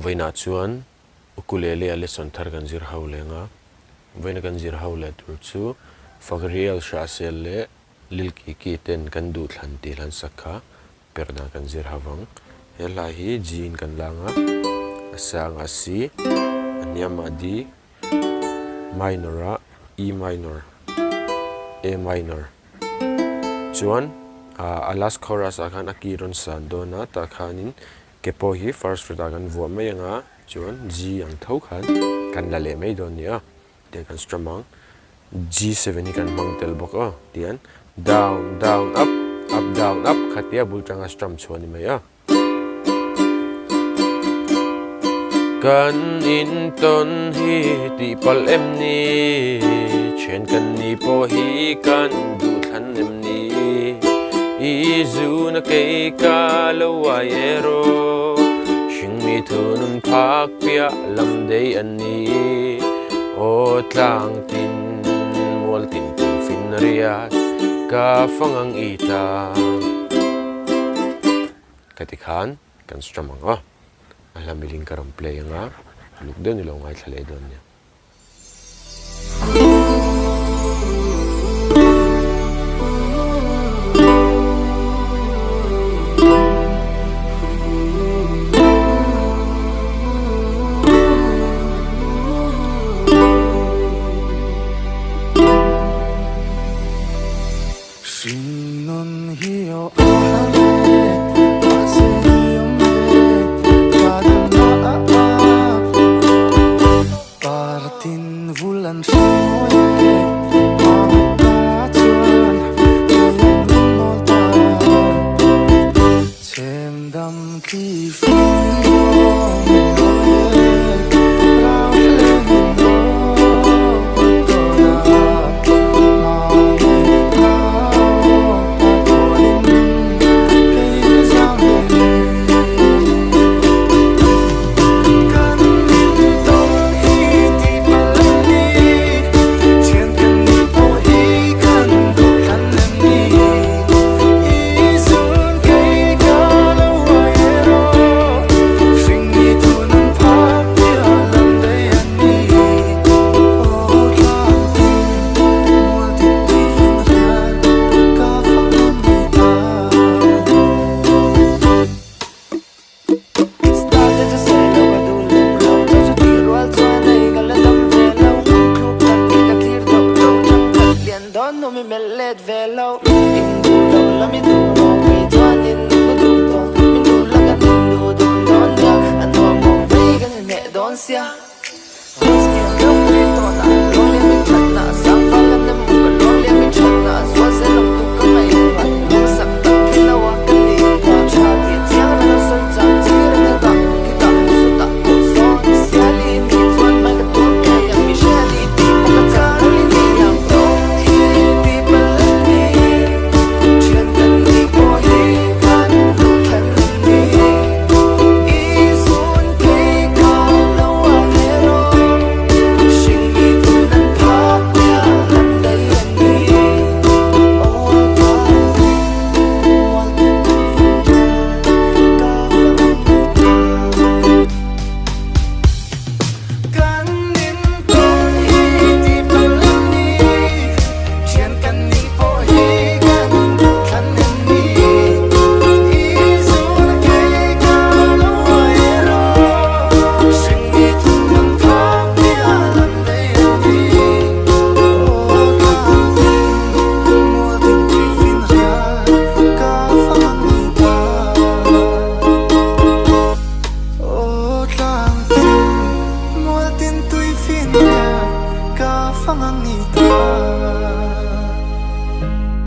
Vawiinah chuan ukulele a lesson thar kan zir ho leng a, vawiina kan zir ho leh tur chu Fagriel Hrahsel leh Lil Kiki ten kan duhthlan tih hlan sak kha perh dan kan zir ho vang. He hla hi G in kan lang a, a sangah C, a hniamah D, minor ah E minor, A minor. Chuan a last chorus ah khan a key rawn san dawn a, tah khanin ke pawh hi first fret ah kan vuah mai ang a, chuan G ang tho khan kan la leh mai dawn a ni a, tiang kan strum ang. G7 hi kan hmang tel bawk a, tian down down up, up down up khatia bul tanga strum chhuah a ni mai a. Kan intawn hi tihpalh em ni? Thian kan ni pawh hi kan duhthlan em ni? I zuna kei ka lo uai erawh hringmi thu nun phak piah lam dei an ni. Aw tlang tin mual tin tum fin riat ka fang ang i ta. Ka ti khan kan strum ang a, a hla milin ka rawn play ang a, luk deuh ni lo ngaithla leh dawn nia. Hringnun hi aw a har e, mahse i awm e, ka dam a a Partin vul an hre mawi e, hmangaih ta chuan ka lung min mawl ta. Chhem dam tli fim aw min mawi e, rau hle min mawi tawn a, hmangaih ta aw ka tawnin kei ka zam ve ni. Kan intawn hi tihpalh em ni, thian kan nih pawh hi kan duhthlan em ni. I zun kei ka lo uai erawh, hringmi thu nan phak tia lam daih an ni. Aw tlang tin mual tin tui fin rial ka fang awm ni ta. Star te chu sawi lo ka duh lem lo, chu chu tih rual chuan hei ka la dam ve lo. Thluk tak hi ka thlir tawh tho, thang khat lian dawn hnu mi melh let ve lo. In duh lo la mi duh rawh, kei chuan in ka duh tawh. Min duh la kan in duh dun dawn nia, a nuam awm vei kan inhmeh dawn sia. Kan intawn hi tihpalh em ni, thian kan nih pawh hi kan duhthlan em ni. I zun kei ka lo uai erawh, hringmi thun ang phak piah lam daih em ni. Aw tlang tin mual tin tui fin rial ka fang ni ta. Aw tlang tin mual tin tui fin rial ka fang ang ni ta.